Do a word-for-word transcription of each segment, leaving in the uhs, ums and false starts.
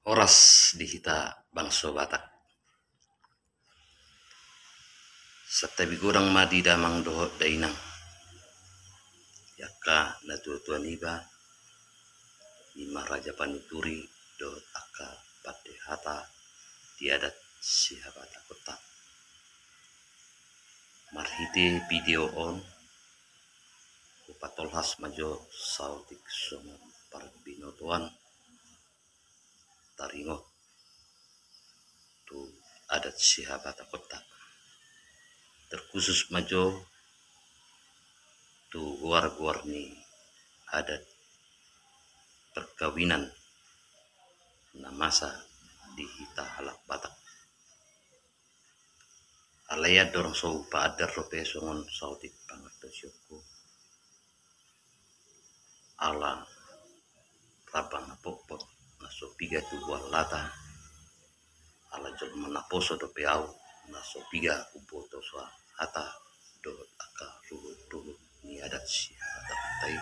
Horas di hita bangso Batak. Santabi godang ma di damang dohot dainang, di angka natuatua niba, ima raja panuturi dohot angka pande hata di adat sihabatakonta. Marhite video on hupatolhas ma jo saotik songon parbinotoan taringot tu adat sihabatakonta. Terkhusus ma jo tu goar-goar ni adat perkawinan na masa di hita halak Batak. Alai andorang so hupaandar dope songon saotik pangantusionku, ala ramba na potpot na so piga tubu alata, ala jolma na poso dope au na so piga huboto so hata dohot angka ruhut-ruhut ni adat sihabatakonta i.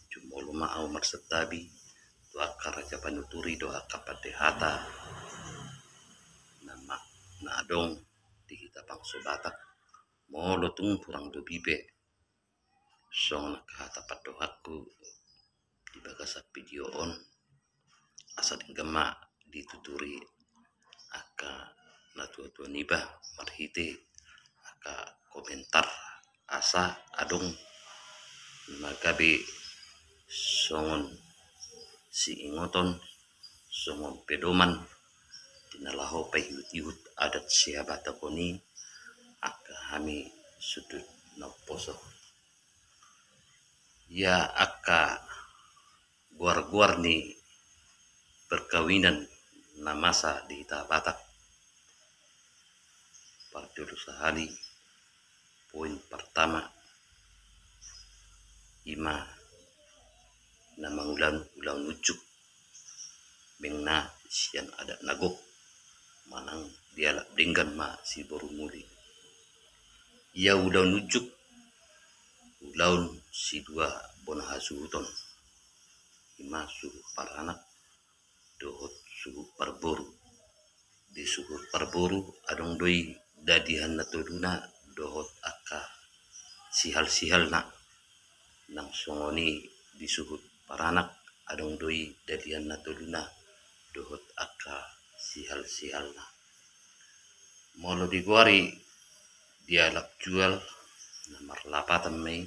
Jumolo ma au marsantabi tu angka raja panuturi dohot angka pande hata na ma-, na adong di hita bangso Batak. Molo tung hurang lobi pe songon angka hata pandohanku di bagasan video on, asa denggan ma dituturi angka natuatua niba marhite angka komentar, asa adong na gabe songon siingoton, songon pedoman di na laho paihut-ihut adat sihabatakonta i, angka hami sundut na umposo. Ia angka goar-goar ni perkawinan na masa di hita Batak. Parjolo sahali, poin pertama, ima na mangulahon ulaon unjuk, mengena sian adat na gok, manang dialap denggan ma siboru muli. Ia ulaon unjuk, ulaon sidua bona hasuhuton, ima suhut paranak dohot suhut parboru. Di suhut parboru adong do i dadihan na toluna dohot angka sihal-sihalna. Nang songon i di suhut paranak adong do i dadihan na toluna dohot angka sihal-sihalna. Molo di goar i dialap jual, na marlapatan ma i,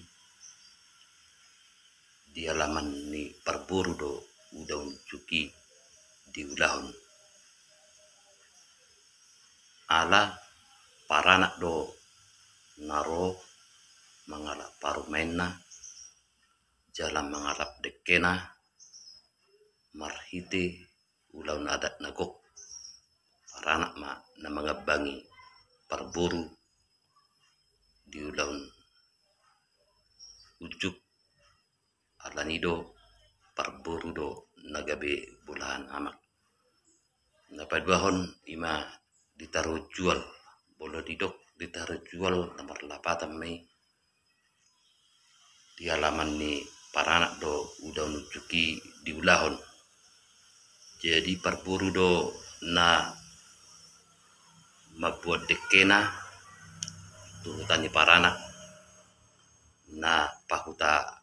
di alaman ni parboru do ulaon unjuk i diulahon. Ala paranak do na ro mangalap parumaenna, jala mangalap dengkena marhite ulaon adat na gok. Paranak ma na mangambangi parboru di ulaon unjuk, alani do parboru do na gabe bolahan amak. Na paduahon ima ditaruhon jual. Molo didok ditaruhon jual, na marlapatan ma i, di alaman ni paranak do ulaon unjuk i diulahon. Jadi parboru do na mambuat dengkena tu huta ni paranak, na pahuta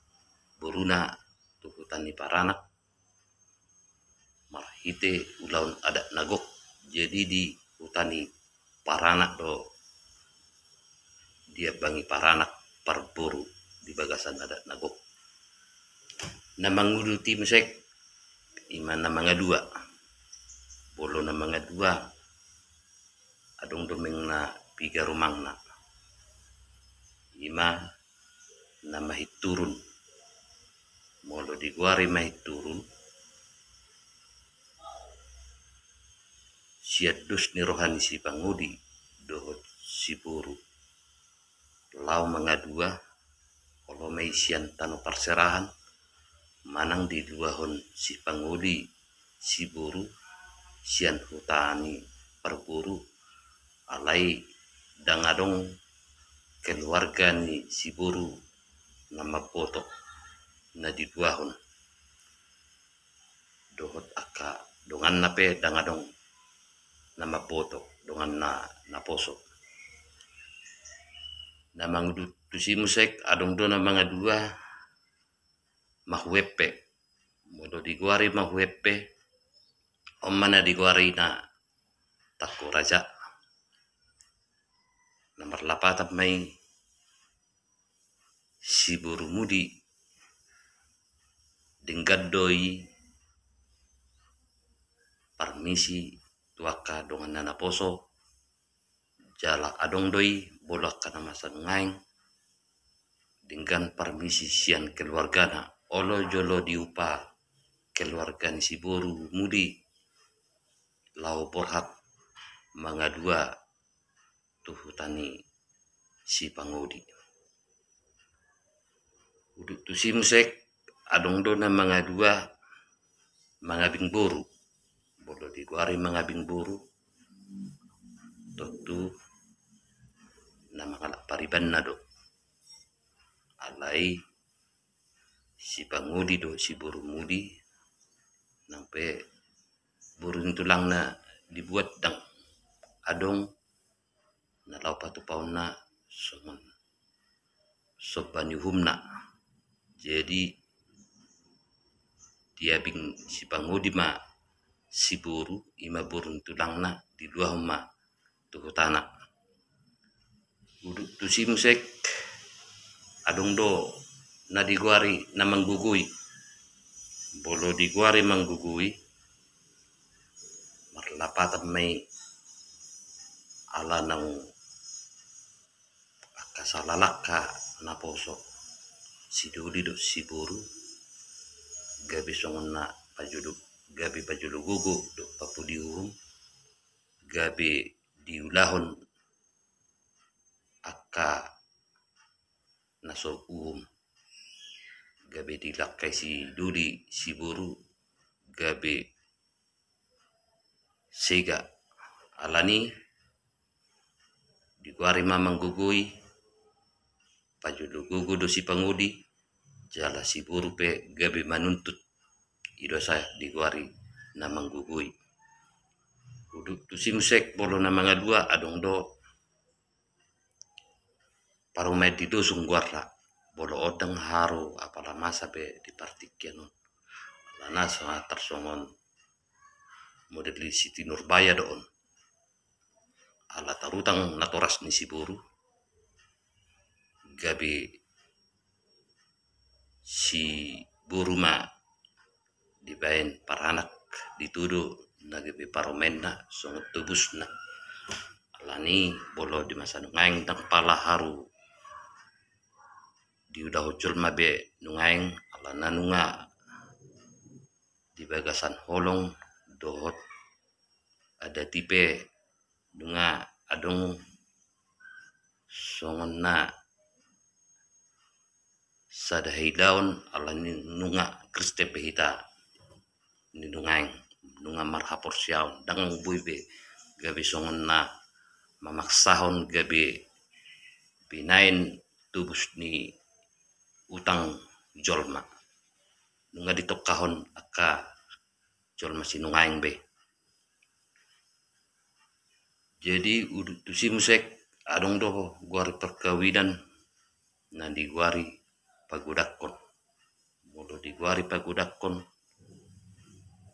boruna tu huta ni paranak, marhite ulaon adat na gok. Jadi di huta ni paranak do diambangi paranak parboru di bagasan adat na gok. Na manguduti muse ima na mangalua. Molo na mangalua, adong do mengena piga rumangna. Ima na mahinturun. Molo di goar i mahinturun, sian dos ni roha ni sipangoli dohot siboru laho mangalua, olo ma i sian tano parserahan, manang diluahon sipangoli siboru sian huta ni parboru, alai ndang adong keluarga ni siboru na mamboto na diluahon dohot angka Donganna pe ndang adong na mamboto, donganna naposo. Na mangudut tusi muse adong do na mangadua Mahuepe. Molo digoari Mahuepe, on ma na digoari na Tangku Raja. Na marlapatan ma i Siboru Mudi. Denggan do i parmisi tu angka donganna naposo, jala adong do i molo angka na masa nuaeng denggan parmisi sian keluargana. Olo jolo diupa keluarga ni Siboru Mudi laho borhat mangadua tu huta ni Sipangodi. Udut tusi muse adong do na mangadua mangabing boru. Molo digoari mangabing boru, tontu na mangalap paribanna do. Alai Sipangodi do Siboru Mudi, nang pe boru ni tulangna dibuat ndang adong na laho patupaonna songon somba ni uhumna. Jadi diabing Sipangodi ma Siboru, ima boru ni tulangna, diluahon ma tu hutana. Udut tusi muse adong do na digoari na manggogoi. Molo digoari manggogoi, marlapatan ma i ala naung angka sala langka naposo, sidoli dohot siboru, gabe songon na pajolo, gabe pajolo gogo dohot papudi uhum, gabe diulahon angka na so uhum, gabe dilangkai sidoli siboru, gabe sega. Alani digoari ma manggogoi, pajolo gogo do Sipangodi, jala siboru pe gabe manuntut, i do sa digoari na manggogoi. Udut tusi muse molo na mangadua adong do parumaen di dosung goarna. Molo on ndang haru apala masa be di partingkian on. Alana songon tarsongon model di Siti Nurbaya do on. Ala tarutang natoras ni siboru, gabe siboru ma dibaen paranak, ditudu na gabe parumaenna songon tobusna. Alani molo di masa nuaeng ndang pala haru diulahon jolma be nuaeng, alana nunga di bagasan holong dohot adat i pe nunga adong songon na sada hailaon, alani nunga Kristen be hita di nuaeng, nunga marhaporseaon, ndang boi be gabe songon na mamaksahon gabe binaen tobus ni utang jolma. Nunga ditongkahon angka jolma sinuaeng be. Jadi udut tusi muse adong do goar parkawinan na digoari pagodangkon. Molo digoari pagodangkon,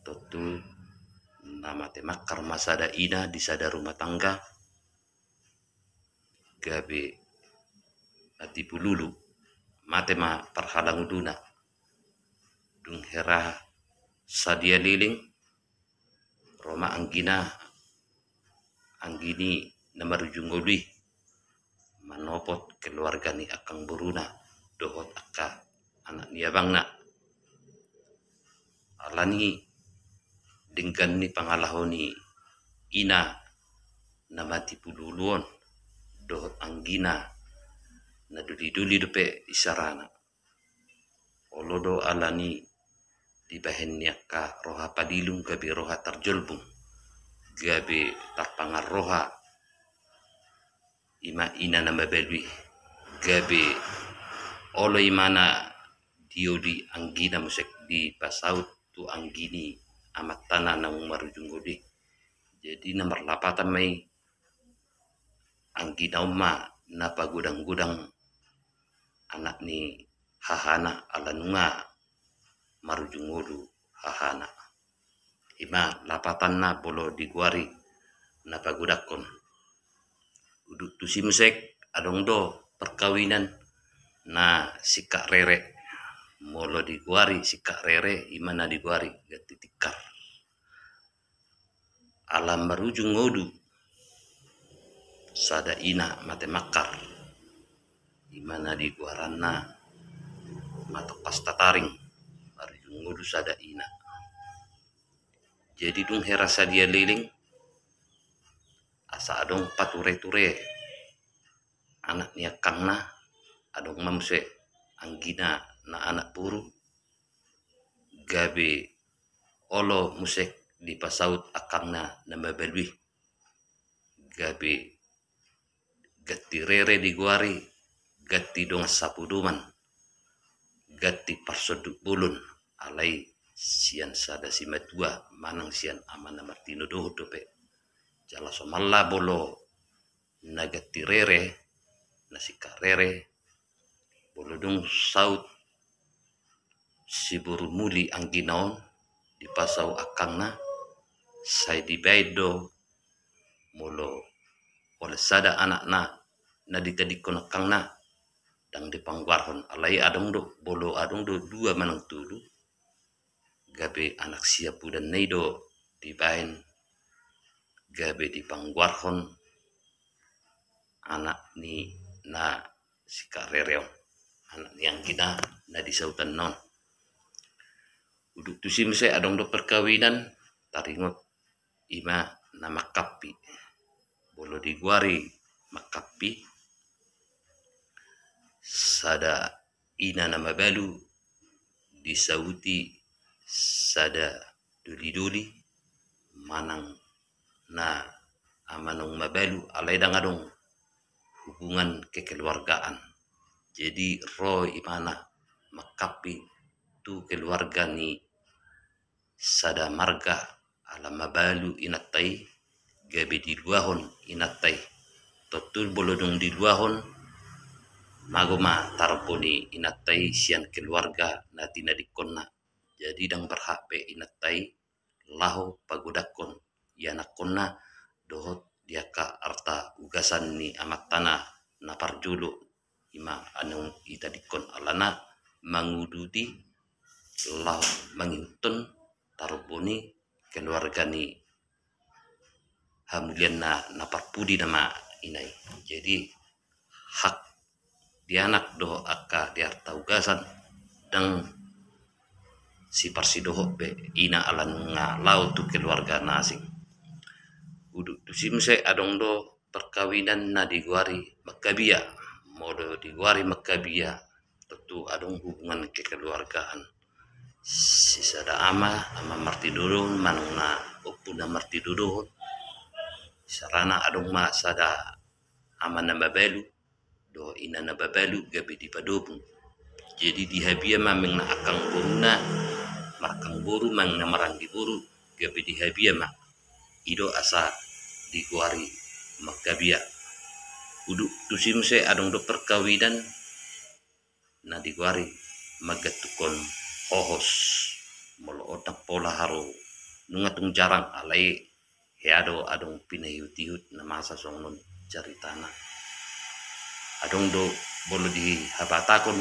tontu na mate mangkar ma sada ina di sada rumah tangga, gabe mati pululu, mate ma parhalanguluna. Dung hera sadia leleng, ro ma anggina, anggini na marujung ngolu i, manopot keluarga ni angkang boruna dohot angka anak ni abangna. Alani denggan ni pangalaho ni ina na mati pululu on dohot anggina na doli-doli dope isarana. Olo do alani dibahen ni angka roha padilung gabe roha tarjolbung, gabe tarpangan roha, ima ina na mabalu i, gabe olo imana dioli anggina muse dipasaut tu anggini amanta na naung marujung ngolu i. Jadi na marlapatan ma i, anggina on ma na pagodang-godang anak ni hahana ala nunga marujung ngolu hahana. Ima lapatanna molo digoari na pagodangkon. Udut tusi muse adong do parkawinan na singkat rere. Molo digoari singkat rere, ima na digoari ganti tikar. Ala marujung ngolu sada ina mate mangkar, ima na digoaranna matoppas tataring, marujung ngolu sada ina. Jadi dung hera sadia leleng, asa adong pature-ture anak ni angkangna, adong ma muse anggina na anak boru, gabe olo muse dipasaut angkangna na mabalu i. Gabe ganti rere digoari, ganti dongan sapodoman, ganti parsonduk bolon, alai sian sada simatua manang sian ama na martinodohon dope. Jala somalna molo na ganti rere, na singkat rere, molo dung saut si boru muli anggina on, dipasaut angkangna, sai dibaen do molo holan sada anakna na ditadingkon angkangna, ndang dipanggoarhon. Alai adong do, molo adong do dua manang tolu, gabe anak siapudanna i do dibaen, gabe dipanggoarhon anak ni na singkat rere on, anak ni anggina na disautanna on. Udut tusi muse adong do parkawinan, taringot ima na mangkampi. Molo digoari mangkampi, sada ina na mabalu disauti sada doli-doli manang na ama naung mabalu, alai ndang adong hubungan kekeluargaan. Jadi ro imana mangkampi tu keluarga ni sada marga, ala mabalu inanta i, gabe diluahon inanta i. Tontu molo dung diluahon, mago ma tarombo ni inanta i sian keluarga na tinadingkonna. Jadi ndang berhak be inanta i laho pagodangkon ianakkonna dohot di angka arta ugasan ni amantana na parjolo, ima naung itadingkon, alana manguduti laho mangihuthon tarombo ni keluarga ni hamulianna na parpudi nama ina i. Jadi hak di anak dohot angka di arta ugasan ndang siparsidohot be ina ala nunga laho tu keluarga na asing. Udut tusi muse adong do parkawinan na digoari mangkabia. Molo digoari mangkabia, tontu adong hubungan kekeluargaan. Sisada ama, ama martinodohon manang na ompu na martinodohon. Sarana adong ma sada ama na mabalu dohot ina na mabalu gabe dipadobung. Jadi dihabia ma meng na angkang boruna, marangkang boru meng na maranggi boru, gabe dihabia ma. I do asa digoari mangkabia. Udut tusi muse adong do parkawinan na digoari manggantukkon hohos. Molo on ndang pola haru, nunga tung jarang, alai hea do adong pinahihut-ihut na masa songon on caritana. Adong do molo dihabatahon,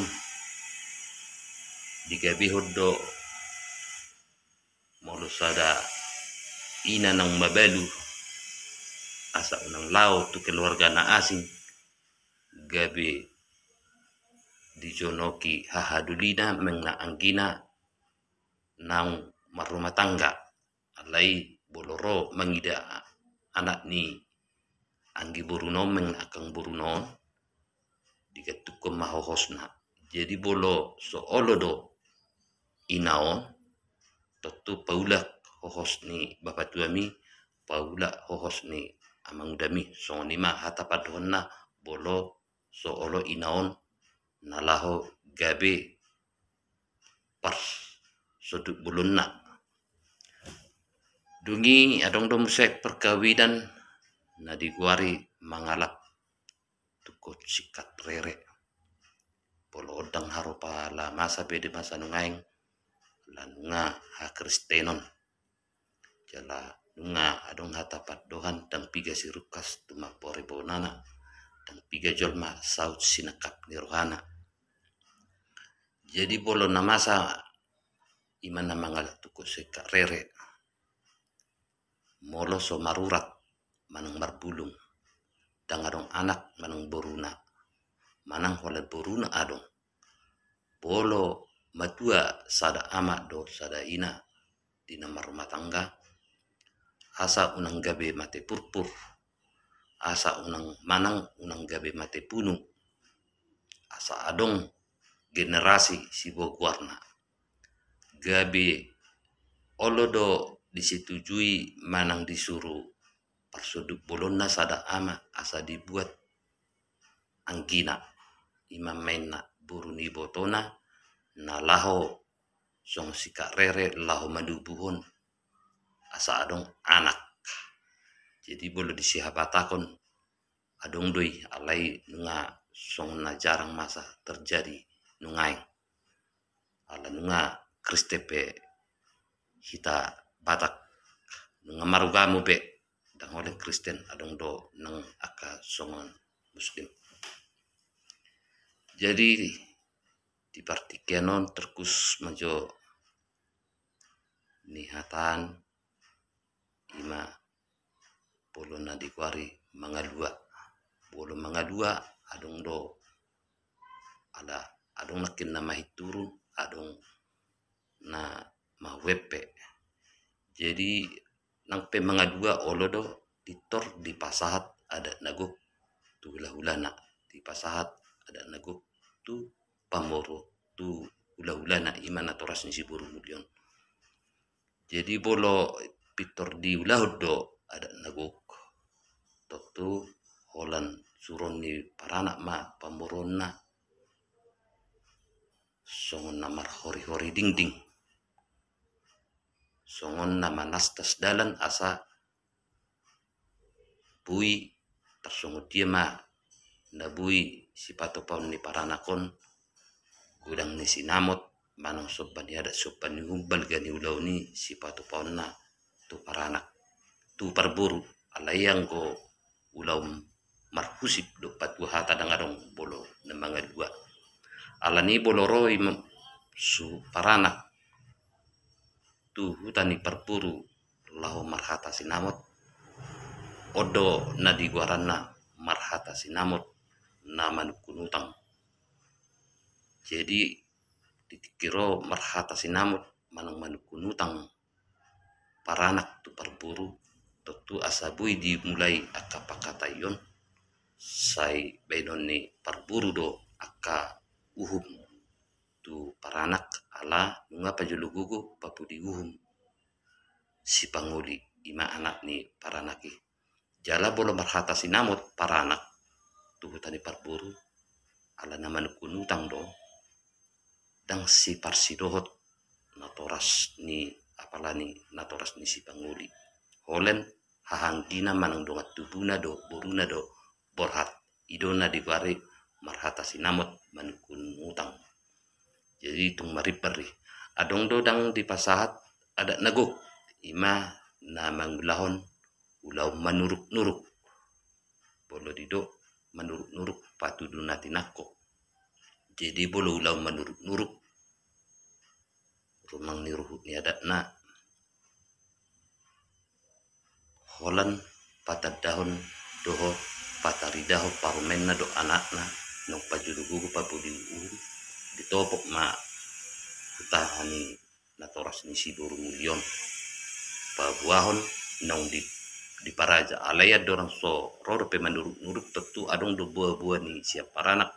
digabehon do molo sada ina naung mabalu asa unang laho tu keluarga na asing, gabe dijonoki hahadolina meng na anggina naung marrumah tangga. Alai molo ro mangida anak ni anggi boruna on meng na angkang boruna on, digantukkon ma hohosna. Jadi molo so olo do ina on, tontu paulak hohos ni bapatuami, paulak hohos ni amangudami. Songon i ma hata pandohanna molo so olo ina on na laho gabe parsonduk bolonna. Dung i adong do muse perkawinan na digoari mangalap tungkot singkat rere. Molo ndang haropa la masa be di masa nuaeng, la nunga hakristenon. Jala nunga adong hata pandohan, ndang piga sirungkas tumampa bonana, ndang piga jolma saut sinangkap ni rohana. Jadi molo na masa ima na mangalap tungkot singkat rere. Molo so marurat manang marbulung, ndang adong anak manang boruna, manang holan boruna adong. Molo matua sada ama dohot sada ina di na marrumah tangga, asa unang gabe mate purpur, asa unang manang unang gabe mate punu, asa adong generasi sibogoarna. Gabe olo do disetujui manang disuru parsonduk bolonna sada ama asa dibuat anggina, ima maenna boru ni ibotona, na laho songon singkat rere laho manubuhon asa adong anak. Jadi molo di sihabatahon adong do i, alai nunga songon na jarang masa terjadi nuaeng. Ala nunga Kristen pe hita Batak, nunga marugamo be, ndang holan Kristen, adong do nang angka songon Muslim. Jadi di partingkian on terkhusus ma jo nihataan ima molo na digoari mangalua. Molo mangalua adong do, ala adong nangkin na mahinturun, adong na mahuempe. Jadi nang pe mangalua olo do pintor dipasahat adat na gok tu hulahulana, dipasahat adat na gok tu pamoro, tu hulahulana, ima natoras ni siboru muli on. Jadi molo pintor diulahon do adat na gok, tontu holan suruon ni paranak ma pamoronna songon na marhorihori dingding, songon na manastas dalan asa boi tarsongon dia ma na boi sipatupaon ni paranak on, godang ni sinamot manang somba ni adat, somba ni uhum, balga ni ulaon i sipatupaonna tu paranak, tu parboru. Alai anggo ulaon marhusip do patua hata ndang adong molo na mangalua. Alani molo ro ima suhut paranak tu huta ni parboru laho marhata sinamot, on do na digoaranna marhata sinamot na manungkun utang. Jadi di tingki ro marhata sinamot manang manungkun utang paranak tu parboru, tontu asa boi dimulai angka panghataion, sai baenon ni parboru do angka uhum tu paranak, ala nunga pajolo gogo papudi uhum sipangoli, ima anak ni paranak i. Jala molo marhata sinamot paranak tu huta ni parboru, ala na manungkun utang do, ndang siparsidohot natoras ni, apala ni natoras ni sipangoli. Holan hahaanggina manang dongan tubuna do, boruna do, borhat. I do na digoari marhata sinamot manungkun utang. Jadi tung marimbar i. Adong do ndang dipasahat adat na gok, ima na mangulahon ulaon manuruk-nuruk. Molo didok manuruk-nuruk patudu na tinangkok. Jadi molo ulaon manuruk-nuruk, rumang ni ruhut ni adatna, holan patandahon dohot pataridahon parumaenna dohot anakna, naung pajolo gogo papudi uhum, ditopot ma huta ni natoras ni siboru muli on. Paboahon naung di, diparaja, alai andorang so ro dope manuruk-nuruk, tontu adong do boa-boa ni sian paranak,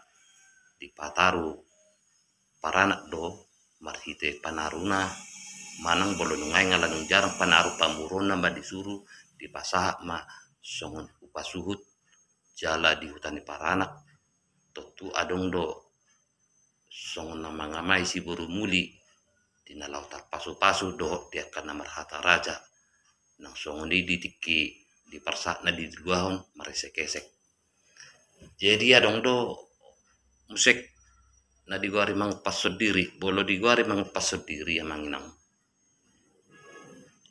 dipataru paranak do marhite panaruna, manang molo nuaeng ala naung jarang panaru, pamoroonna ma disuru, dipasahat ma songon upa suhut. Jala di huta ni paranak tontu adong do songon na mangamai siboru muli di na laho tarpasu-pasu dohot di angka na marhata raja, Nang songon i di tingki di parsahat na di luahon maresek-esek. Jadi adong do muse na digoari mangumpashon diri, molo digoari mangumpashon diri amang inang,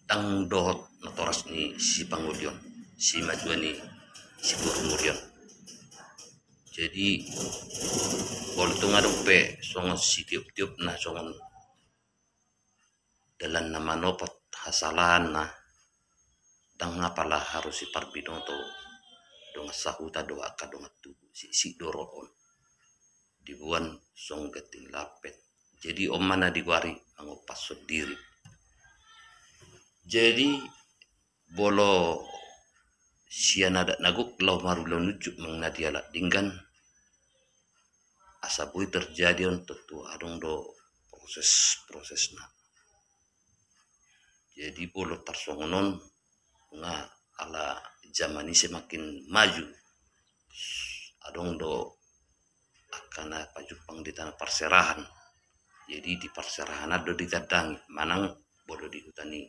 ndang dohot natoras ni sipangoli on, simatua ni siboru muli on. Jadi molo tung adong pe songon sitiop-tiopna, songon dalan na manopot hasalaanna, ndang apala harus siparbinoto dongan sahuta dohot angka dongan tubu, siksik do roha on. Diboan songon ganti ni lampet. Jadi on ma na digoari mangumpashon diri. Jadi molo sian adat na gok laho marulaon unjuk manang na dialap denggan, asa boi terjadi on tontu adong do proses-prosesna. Jadi molo tarsongon on, nga ala zaman i semakin maju, adong do angka na pajumpang di tano parserahan. Jadi di parserahan an do ditandangi, manang molo di huta ni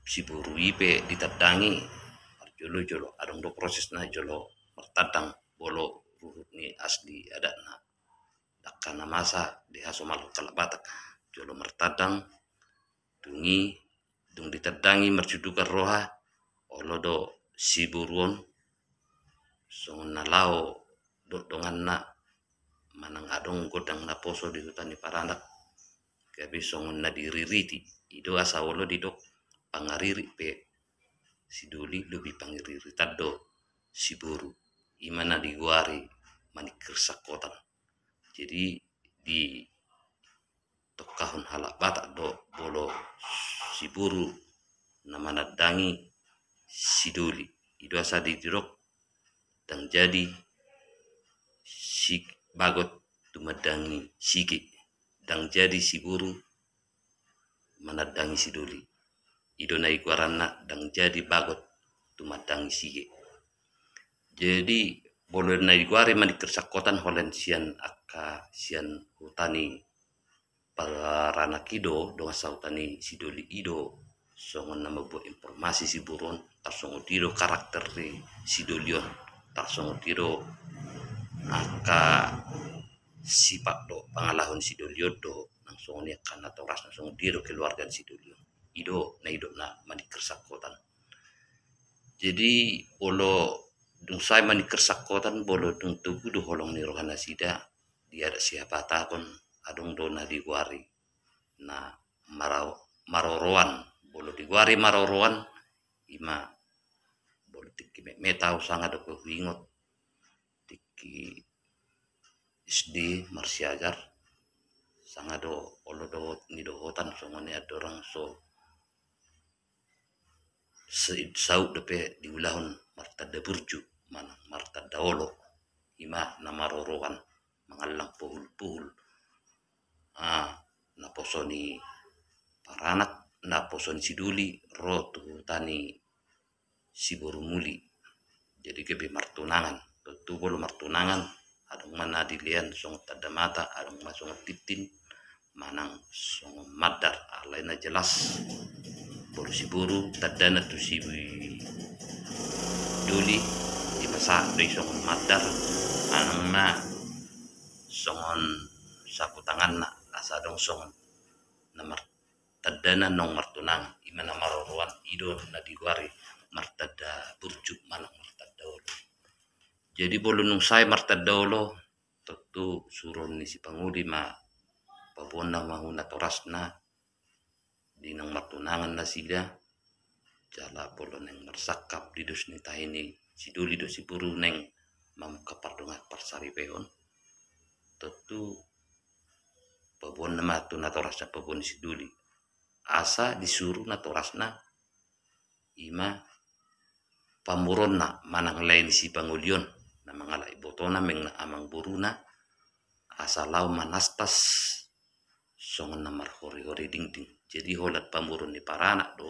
siboru i pe ditandangi, parjolo-jolo adong do prosesna jolo martandang, molo ruhut ni asli adatna. Angka na masa di hasomalhon halak Batak, jolo martandang, dung i dung ditandangi marsiundukan roha, olo do siboru on songon na laho dohot donganna, manang adong gondang na poso di huta ni paranak, gabe songon na diririti. I do asa olo didok, pangaririt pe sidoli, lobi pangiriritan do siboru. I ma na digoari maningkir sangkotan. Jadi di tongkahon halak Batak do, molo siboru na manandangi sidoli, i do asa didok, ndang jadi si bagot tumandangi sige, ndang jadi siboru manandangi sidoli. I do na digoaranna ndang jadi bagot tumandangi sige. Jadi molo na digoari maningkir sangkotan, holan sian angka sian huta ni paranak i do, dongan sahuta ni sidoli i do, songon na mambuat informasi siboru on, tarsongon i do karakter ni sidoli on, tarsongon i do angka sipat do pangalaho ni sidoli on do, nang songon i angka natorasna, songon i do keluarga ni sidoli on. I do na didok na maningkir sangkotan. Jadi molo dung sae maningkir sangkotan, molo dung togu do holong ni roha nasida, di adat Sihabatagon adong do na digoari na marao-, maroroan. Molo digoari maroroan, i ma molo tingki metmet ahu sanga dope huingot, tingki S D marsiajar, sanga do olo dohot nidohotan songon i, andorang so se-, saut dope diulahon martanda burju manang martanda olo, i ma na maroroan, mangallang pohul-pohul. Ah, na poso ni paranak, na poso ni sidoli ro tu huta ni siboru muli. Jadi gabe martunangan. Tontu molo martunangan, adong ma na dilean songon tanda mata, adong ma songon tintin, manang songon mandar. Alai na jelas, molo siboru tandana tu sidoli, i ma sahat do i songon mandar, manang na songon sapu tanganna, asa adong songon na mar-, tandana naung martunangan, i ma na maroroan, i do na digoari martanda burju manang martanda olo. Jadi molo nunga sae martanda olo, tontu suruon ni sipangoli ma paboaonna ma tu natorasna di naung martunangan nasida, jala molo naeng marsangkap di dos ni tahi ni sidoli dohot siboru naeng mamungka pardongan parsaripeon, tontu paboaonna ma tu natorasna, paboa ni sidoli. Asa disuru natorasna, i ma pamoruonna manang lae ni sipangoli on, na mangalap ibotona manang amangboruna, asa laho manastas songon na marhori-hori dingding. Jadi holan pamoruon ni paranak do,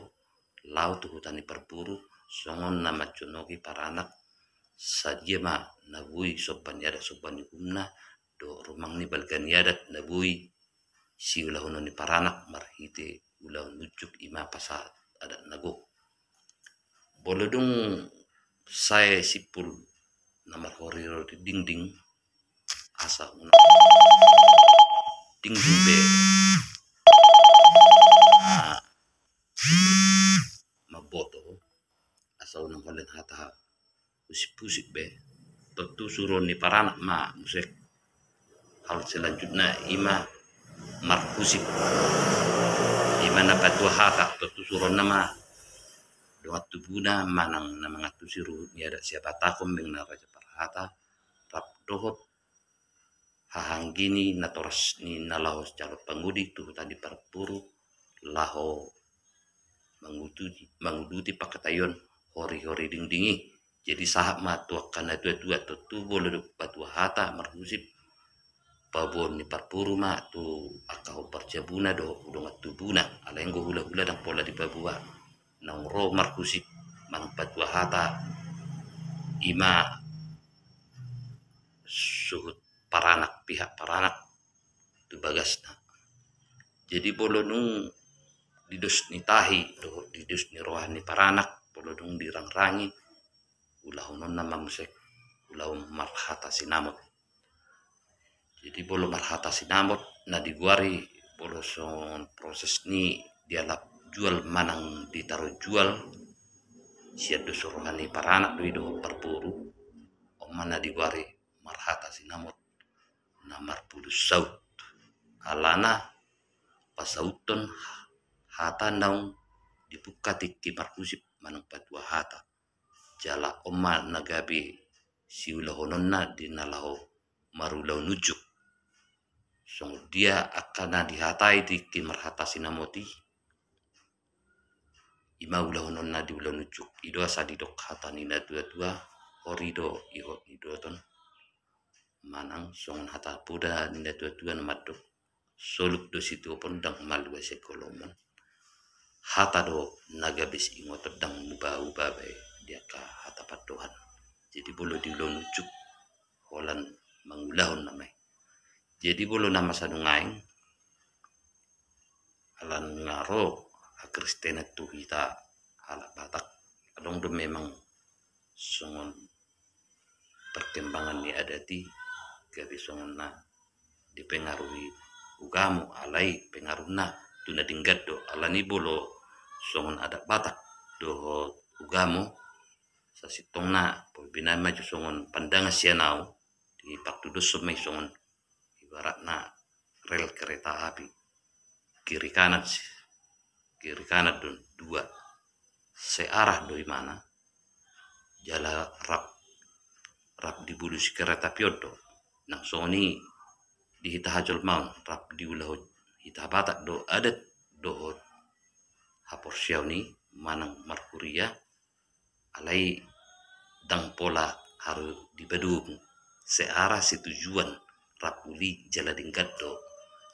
laho tu huta ni parboru, songon na manjonogi paranak, sadia ma na boi somba ni adat, somba ni uhumna, dohot rumang ni balga ni adat na boi siulahonon ni paranak marhite ulaon unjuk, i ma pasahat Molo dung sae simpul na marhori-hori dingding, asa unang dingding be na mamboto, asa unang holan hata husip-husip be. Tontu suruon ni paranak ma muse. Hal selanjutna ima marhusip, ima na patua hata, tontu suruonna ma dongan tubuna manang na mangantusi ruhut ni adat Siabatahon, baen na raja parhata rap dohot haha anggi ni natoras ni na laho calon pangudi tu huta ni parboru laho manguduti, manguduti pangkataion hori-hori dingding i. Jadi sahat ma tu angka na tua-tua, tontu molo dung patua hata marhusip, paboaon ni parboru ma tu angka hombar jabuna dohot dongan tubuna, alai anggo hula-hula ndang pola dipaboa. Naung ro marhusip manang patua hata ima suhut paranak, pihak paranak tu bagasna. Jadi molo dung di dos ni tahi dohot di dos ni roha ni paranak, molo dung dirangrangi, ulahononna ma muse ulaon marhata sinamot. Jadi molo marhata sinamot na digoari, molo songon proses ni dialap jual manang ditaruh jual sian dos roha ni paranak do i dohot parboru, on ma na digoari marhata sinamot na marpudun saut. Alana pasauthon hata naung dipungka tingki marhusip manang patua hata. Jala on ma na gabe siulahononna di na laho marulaon unjuk. Songon dia angka na dihatai tingki marhata sinamot i, ima ulahononna di ulaon unjuk. I do asa didok hata ni na tua-tua, hori do ihot ni doton. Manang songon hata poda ni na tua-tua na mandok, soluk do situopon, ndang malua sikolomon. Hata do na gabe siingoton, ndang muba-uba be di angka hata pandohan. Jadi molo di ulaon unjuk holan mangulahon nama i. Jadi molo na masa nungaeng, ala nunga ro hakristenan tu hita halak Batak, adong do memang songon perkembangan ni adat i, gabe songon na dipengaruhi ugamo, alai pengaruhna tu na denggan do. Alani molo songon adat Batak dohot ugamo, sasintongna, boi binaen ma jo songon pandangan sian au, dipatudoshon ma i songon ibaratna rel kereta api, kiri kanan si, kiri kanan do dua, searah do imana, jala rap, rap dibulusi kereta api on do. Nang songon i di hita hajolmaon, rap diulahon hita Batak do adat dohot haporseaon i manang marhuria, alai ndang pola harus dipadomu, searah situjuan, rap uli jala denggan do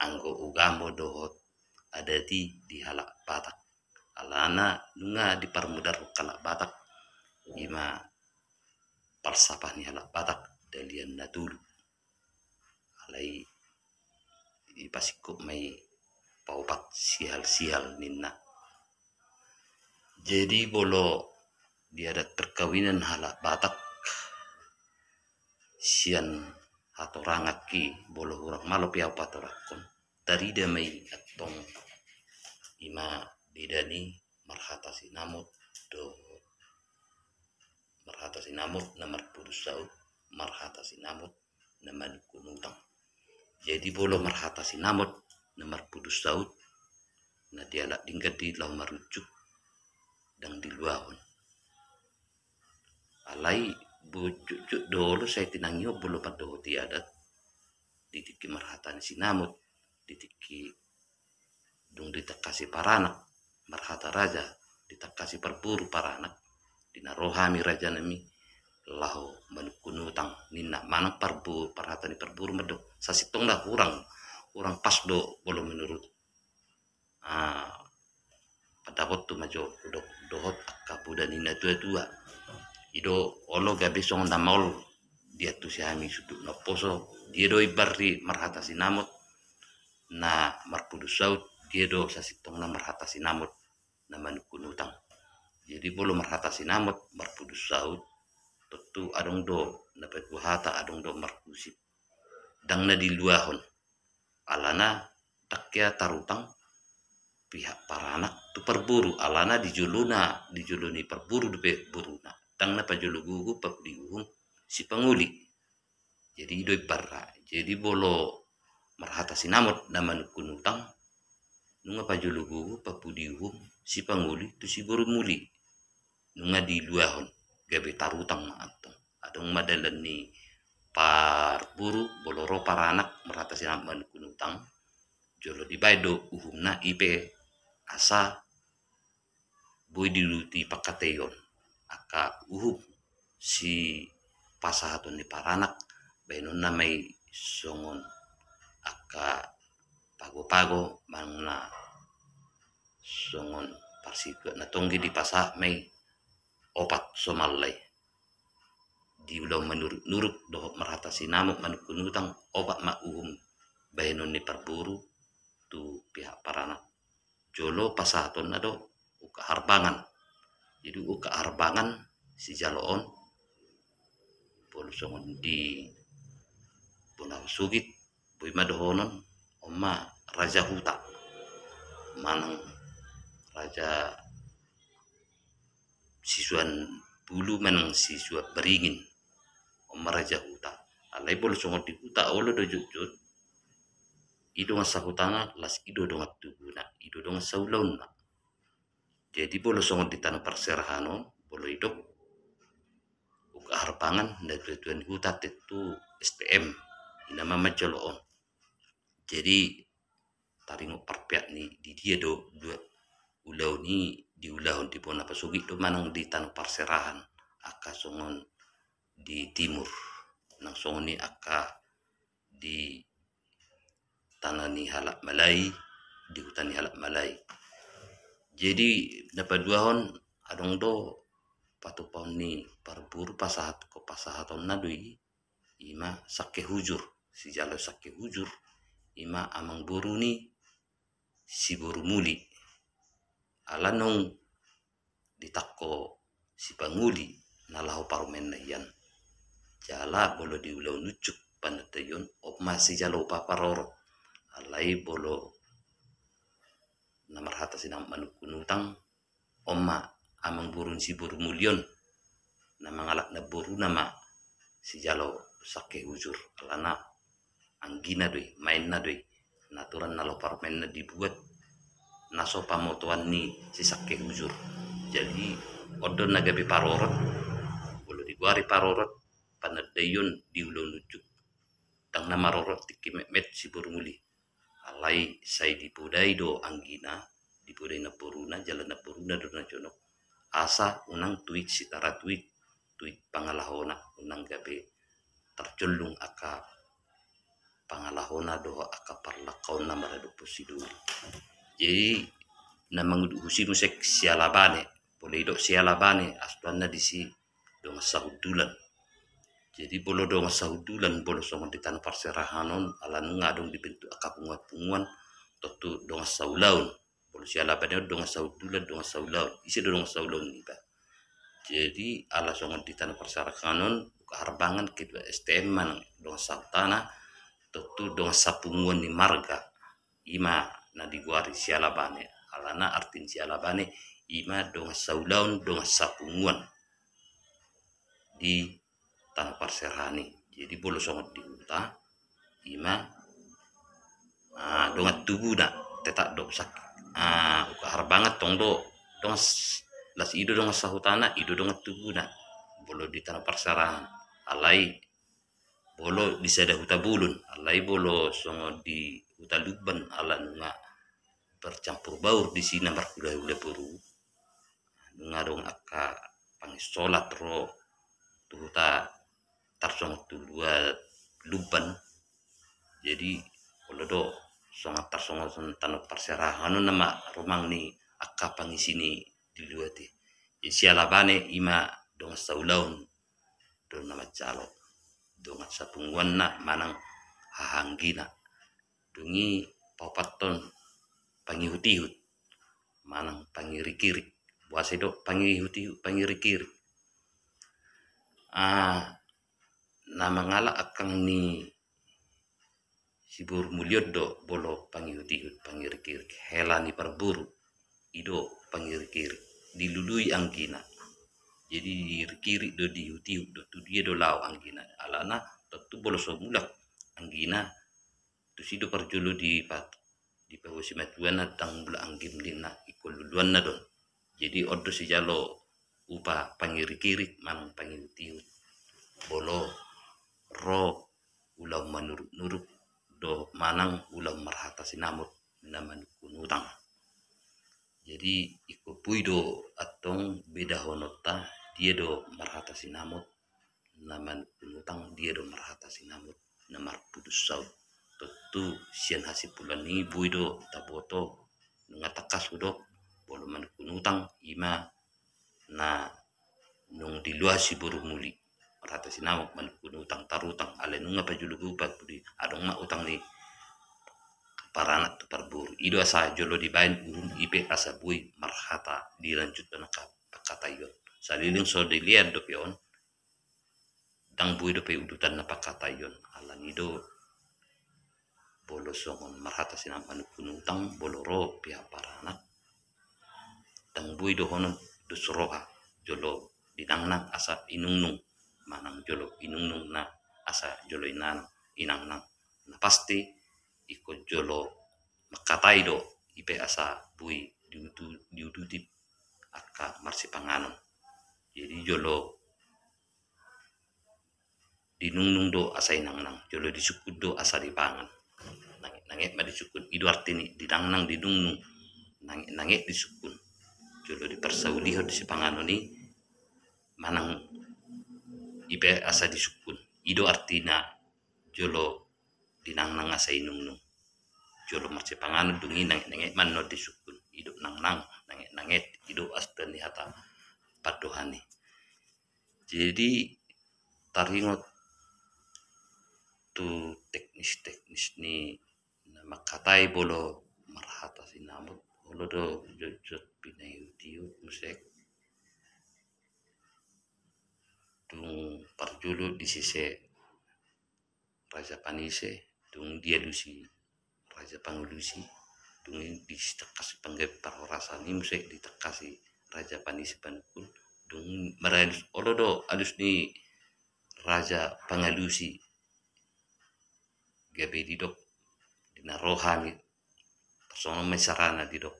anggo ugamo dohot adat i di halak Batak. Alana nunga diparmudarhon halak Batak, ima palsapah ni halak Batak, dalihan na tolu. Alai dipasingkop ma i paopat sihal-sihal ninna. Jadi molo di adat perkawinan halak Batak sian hatorangan i, molo hurang malo pe au patorangkon, tarida ma i antong ima beda ni marhata sinamot do, marhata sinamot na marpudun saut, marhata sinamot na manungkun utang. Jadi molo marhata sinamot na marpudun saut, na dialap denggan di laho marunjuk, ndang diluahon. Alai bujujut do olo sai tinangi on molo mandohoti adat, di tingki marhata ni sinamot, di tingki dung ditangkasi paranak marhata raja, ditangkasi parboru paranak, di na ro hami rajanami laho manungkun utang ninna, manang parbo-, parhata ni parboru mandok, sasintongna hurang, hurang pas do molo menurut, ah, pandapothu ma jo hudok dohot angka poda ni na tua-tua. I do olo gabe songon na maol diantusi hami sundut na poso, dia do imbar ni marhata sinamot na marpudun saut, dia do sasintongna marhata sinamot na manungkun utang. Jadi molo marhata sinamot, marpudun saut, tontu adong do na paduahata, adong do marhusip. Ndang na diluahon. Alana ndang hea tarutang pihak paranak tu parboru, alana di jolona, di jolo ni parboru dope boruna. Ndang na pajolo gogo papudi uhum sipangoli. Jadi i do imbarra. Jadi molo marhata sinamot na manungkun utang, nunga pajolo gogo papudi uhum sipangoli tu siboru muli. Nunga diluahon, gabe tarutang ma antong. Adong ma dalan ni parboru, molo ro paranak marhata sinamot manungkun utang, jolo dibaen do uhumna i pe asa boi diuduti pangkataion. Angka uhum sipasahaton ni paranak, baenonna ma i songon angka pago-pago, manang na songon parsituak na tonggi dipasahat ma i opat somalna i. Di ulaon manuruk-nuruk dohot marhata sinamot manungkun utang, opat ma uhum baenon ni parboru tu pihak paranak. Jolo pasahatonna do ungkap harbangan. Jadi ungkap harbangan sijaloon, molo songon di bona sogit, boi ma dohonon, on ma raja huta, manang raja sisuan bulu, manang sisuan baringin, on ma raja huta. Alai molo songon di huta, olo do jotjot i dongan sahutana, laos i do dongan tubuna, i do dongan saulaonna. Jadi molo songon di tano parserahan on, molo didok ungkap harbangan, na dua tuan huta, tontu S T M, i nama manjalo on. Jadi taringot parpeak ni di dia do dua ulaon i diulahon, di bona pasogit do manang di tano parserahan, angka songon di timur, nang songon i angka di tano ni halak Malai, di huta ni halak Malai. Jadi na paduahon, adong do patupaon ni parboru, pasahat, pasahatonna do i, i ma sangke hujur, sijalo sangke hujur, i ma amangboru ni siboru muli. Ala nung ditangko sipangoli na laho parumaenna hian. Jala molo di ulaon unjuk panandaion, on ma sijalo upa parorot. Alai molo na marhata sinamot manungkun utang, on ma amangboru ni siboru muli on, na mangalap namboruna ma sijalo sangke hujur, alana anggina do i, maenna do i. Na aturan na laho parumaenna dibuat na so pamotoan ni si sangke hujur. Jadi on do na gabe parorot. Molo digoari parorot, panandaion di ulaon unjuk, ndang na marorot tingki metmet siboru muli. Alai sai dipodai do anggina, dipodai namboruna, jala namboruna do na jonok, asa unang tuit sitaratuit, tuit pangalahona, unang gabe tarjollung angka pangalahona dohot angka parlangkaonna maradophon sidoli. Jadi na mangudutusi muse siala bane, molo didok siala bane, astuanna disi dongan sahundulan. Jadi molo dongan sahundulan, molo songon di tano parserahan on, ala nunga adong dibentuk angka punguan-punguan, tontu dongan saulaon. Molo siala bane on dongan sahundulan, dongan saulaon. Ise do dongan saulaon niba? Jadi ala songon di tano parserahan on, ungkap harbangan, kedua S T M manang dongan sahutana, tontu dongan sapunguan ni marga. I ma na digoari siala bane. Alana arti ni siala bane, i ma dongan saulaon, dongan sapunguan di tano parserahan i. Jadi molo songon di huta, i ma, ah, dongan tubuna, tetap do sak-, ah, ungkap harbangan tong do, dongan s-, laos i do dongan sahutana, i do dongan tubuna. Molo di tano parserahan, alai molo di sada huta bolon, alai molo songon di huta Lumban, ala nunga bercampur baur disi na marhulahula boru, nunga adong angka panginsolat ro tu huta tarsongon tu luat Lumban. Jadi olo do songon tarsongon tano parserahan on nama rumang ni angka pangisi ni di luat i. Jadi siala bane i ma dongan saulaon do na manjalo, dongan sapunguanna manang hahaanggina. Dung i paopathon pangihut-ihut manang pangirik-irik. Boasa i do pangihut-ihut, pangirik-irik? Ah, na mangalap angka ni si boru muli on do molo pangihut-ihut, pangirik-irik. Hela ni parboru i do pangirik-irik, dilului anggina. Jadi diirik-irik do, diihut-ihut do, tu dia do laho anggina. Alana tontu molo so mulak anggina, tusi do parjolo dipat-, dipabosi matuana, ndang mulak anggim ninna, ingkon luluanna do on. Jadi on do sijalo upa pangirik-irik manang pangihut-ihut molo ro ulaon manuruk-nuruk dohot manang ulaon marhata sinamot na manungkun utang. Jadi ingkon boi do antong bedahononta, dia do marhata sinamot na manungkun utang, dia do marhata sinamot na marpudun saut. Tontu sian hasimpulan i boi do taboto, nunga tangkas hudok, molo manungkun utang i ma na naung diluahi si boru muli. Marhata sinamot manungkun utang, tarutang, alai nunga pajolo be upa, pudi adong ma utang ni paranak tu parboru. I do asa jolo dibaen uhum i pe asa boi marhata, dilanjuthon angka pangkataion. Saleleng so dilean dope on, ndang boi dope udutanna pangkataion. Alani do molo songon marhata sinamot manungkun utang, molo ro pihak paranak, ndang boi dohonon dos roha, jolo dinangnang asa inungnung, manang jolo inungnung na asa jolo inangnang, inangnang. Na pasti ingkon jolo mangkatai do i pe asa boi diutu-, diuduti angka marsipanganon. Jadi jolo dinungnung do asa inangnang, jolo disungkun do asa dipangan. Nanget-nanget ma disungkun, i do arti ni dinangnang, dinungnung, nanget-nanget disungkun. Jolo diparsaulihon di sipanganon i, manang i pe asa disungkun. I do artina jolo dinangnang asa inungnung. Jolo marsipanganon dung i nanget-nanget ma annon disungkun. I do nangnang, nanget-nanget, i do arti ni hata pandohan i. Jadi taringot tu teknis-teknis ni na mangkatai molo marhata sinamot, olo do jotjot pinaihut-ihut muse. Dung parjolo disise Raja Panise, dung dialusi Raja Pangalusi, dung i ditangkasi panggabe parhorasan i muse, ditangkasi Raja Panise Panungkun, dung maralus, olo do alus ni Raja Pangalusi, gabe didok, di na ro hami, tarsongon on ma isarana didok,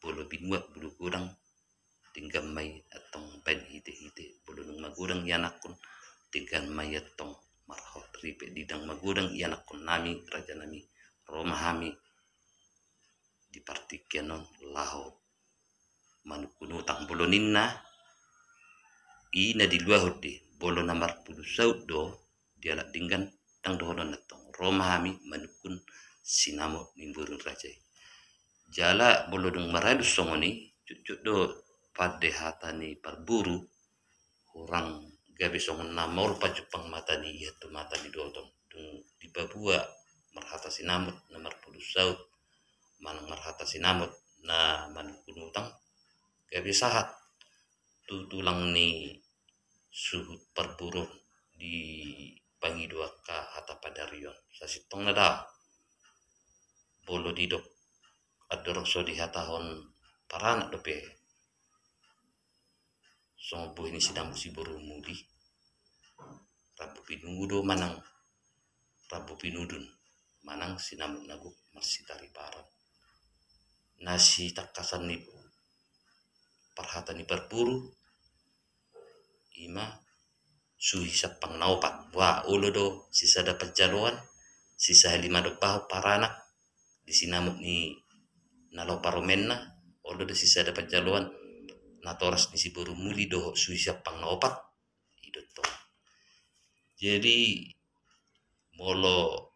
molo binuat bulu godang, denggan ma i antong baen hite-hite, molo dung magodang ianakhon, denggan ma i antong marhot ripe, di ndang magodang ianakhonnami, rajanami, ro ma hami di partingkian on laho manungkun utang, molo ninna, i na diluahon do i, molo na marpudun saut do, dialap denggan, ndang dohonon antong, ro ma hami manungkun sinamot ni boru ni raja i. Jala molo dung maralus songon i, jotjot do pande hata ni parboru, hurang gabe songon na maol pajumpang mata ni ihan tu mata ni doton. Dung dipaboa marhata sinamot na marpudun saut, manang marhata sinamot na manungkun utang, gabe sahat tu tulang ni suhut parboru on dipangido angka hata padarion. Sasintongna da, molo didok andorang so dihatahon paranak dope songon bohi ni sinamot si boru muli, rambu pinungu do manang rambu pinudun, manang sinamot na gok marsitariparan. Na sitangkasan ni parhata ni parboru, i ma suhi sampang na opat. Wah, olo do sisada panjaloan, sisahali mandombahon paranak di sinamot ni na laho parumaenna, olo do sisada panjaloan natoras ni si boru muli dohot suhi sampang na opat. I do tong. Jadi molo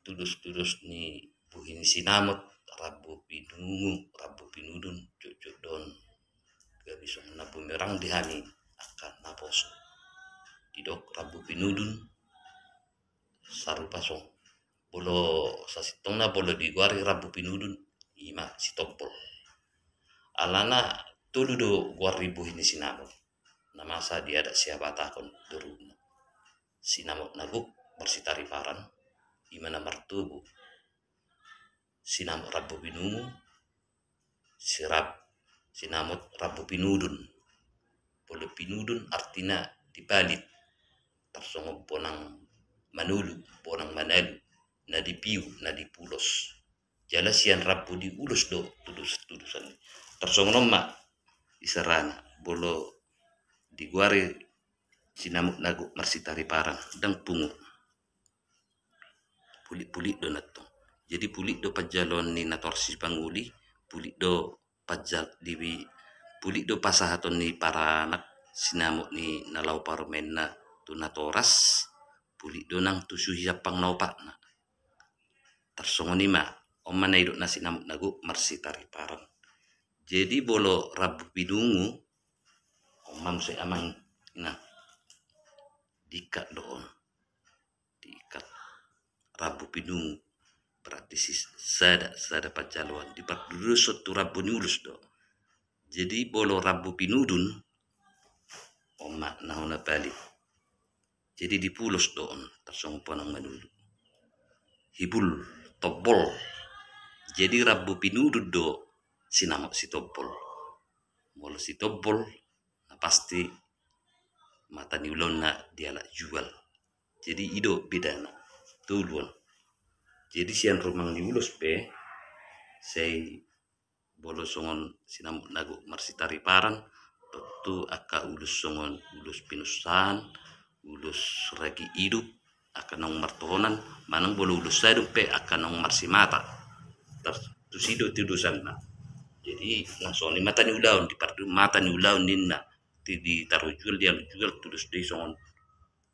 tudos-tudos ni bohi ni sinamot, rambu pinungu, rambu pinudun, jotjot do on gabe songon na bumerang di hami angka naposo. Didok rambu pinudun sarupa songon, molo sasintongna molo digoari rambu pinudun, i ma sitompol. Alana Tolu do goar ni bohi ni sinamot na masa di adat sihabatahon di ruhutna. Sinamot na gok marsitariparan, ima na martobu sinamot rambu pinungu, sirab, sinamot rambu pinudun. Molo pinudun artina dipalit, tarsongon bonang manulu, bonang manalu, na dipiu, na dipulos. Jala sian rambu diulos do tudos-, tudosan. Tarsongon on ma isarana, molo digoari sinamot na gok marsitariparan, ndang pungu. Pulik-pulik do nantong. Jadi pulik do panjaloan ni natoras sipangoli, pulik do panjal-, di, pulik do pasahaton ni paranak sinamot ni na laho parumaenna tu natoras, pulik do nang tu suhi sampang na opatna. Tarsongon i ma, on ma na nidok na sinamot na gok marsitariparan. Jadi molo rambu pinungu, on ma muse amang ina, diikat do on. Diikat rambu pinungu, berarti si-, sada, sada panjaloan. Dipardudoshon tu rambu ni ulos do. Jadi molo rambu pinudun, on ma na hona palit. Jadi dipulos do on, tarsongon bonang manulu. Hibul, tombol. Jadi rambu pinudun do sinamot sitombol. Molo sitombol, na pasti mata ni ulaonna dialap jual. Jadi i do bedana. Tolu on. Jadi sian rumang ni ulos pe, sai molo songon sinamot na gok marsitariparan, tontu angka ulos songon ulos pinusaan, ulos ragi idup, angka naung martohonan, manang molo ulos sadun pe angka naung marsimata. Tar-, tusi do tudosanna. Jadi nang songon i mata ni ulaon, dipardu mata ni ulaon ninna. Di, ditaruhon jual, dialap jual, tudos do i songon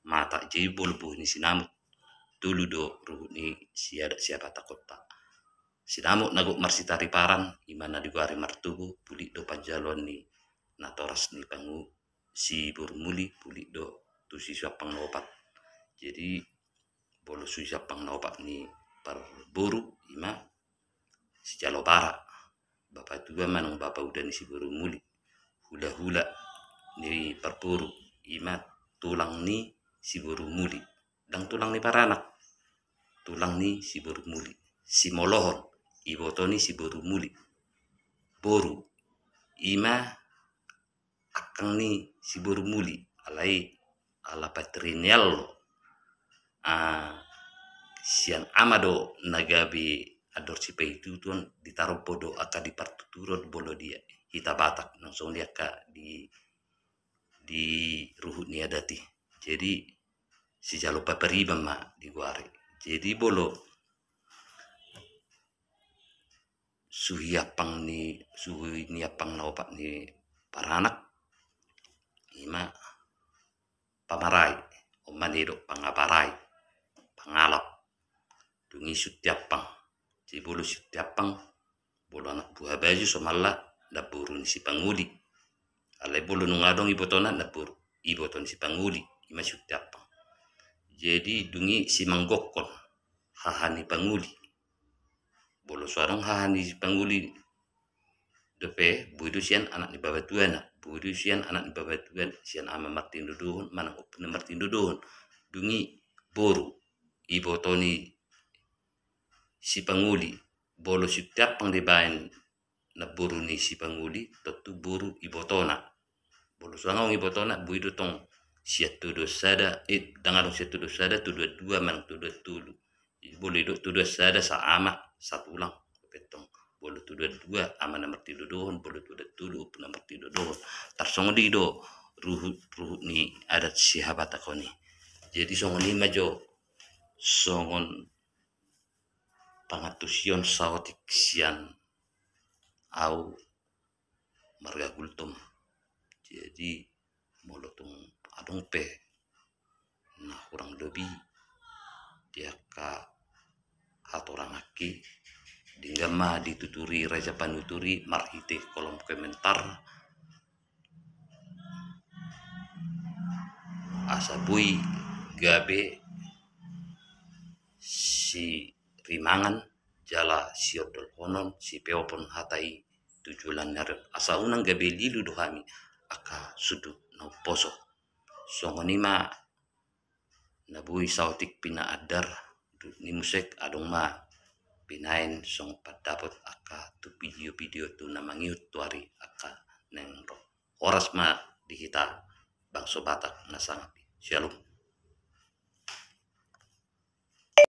mata. Jadi molo bohi ni sinamot, tolu do ruhut ni si adat sihabatahonta. Sinamot na gok marsitariparan, ima na digoari martobu, pulik do panjaloan ni natoras ni pangu-, siborumuli, pulik do tu suhi sampang na opat. Jadi molo suhi sampang na opat ni parboru, ima sijalo bara, bapatua manang bapauda ni siborumuli. Hulahula ni parboru, ima tulang ni siborumuli. Ndang tulang ni paranak, tulang ni siborumuli. Simolohon, iboto ni siborumuli. Boru, ima akkang ni siborumuli, alai ala patrilineal do. Ah, sian ama do na gabe andor sipaihutihut on, ditarombo do angka di partuturon molo di hita Batak, nang songon i angka di, di ruhut ni adat i. Jadi sijalo papariban ma digoari. Jadi molo suhi ampang ni, suhi ni ampang na opat ni paranak, ima pamarai, on ma na nidok pangaparai, pangalap. Dung i siuti ampang. Jadi molo siuti ampang, molo anak buha baju somalna namboru ni sipangoli. Alai molo nunga adong ibotona, namboru, iboto ni sipangoli, ima siuti ampang. Jadi dung i simanggokkon, haha ni pangoli. Molo so adong haha ni sipangoli dope, boi do sian anak ni babatuana, boi do sian anak ni babatuan, sian ama martindodohon manang ompu na martindodohon. Dung i boru, iboto ni sipangoli. Molo siuti ampang dibaen namboru ni sipangoli, tontu boru ibotona. Molo so adong ibotona, boi do tong sian todoan sada, eh, ndang adong sian todoan sada, todoan dua manang todoan tolu. Jadi molo didok todoan sada, saama, satulang. Pe tong, molo todoan dua, ama na martindodohon, molo todoan tolu, ompu na martindodohon. Tarsongon i do ruhut, ruhut ni adat sihabatahon i. Jadi songon i ma jo, songon pangantusion saotik sian au marga Gultom. Jadi molo tung adong pe na hurang lobi di angka hatoranganki, denggan ma dituturi raja panuturi marhite kolom komentar, asa boi gabe sirimangan jala siondolhonon, sipeopon hata i tu joloan ni ari on. Asa unang gabe lilu do hami angka sundut na umposo. Songon i ma na boi saotik pinaandar duk ni musek adong ma pinaen songon pandapot angka tu video-video tu na mangihut tu ari angka naeng ro. Horas ma di hita bangso Batak na sangap i. Shalom.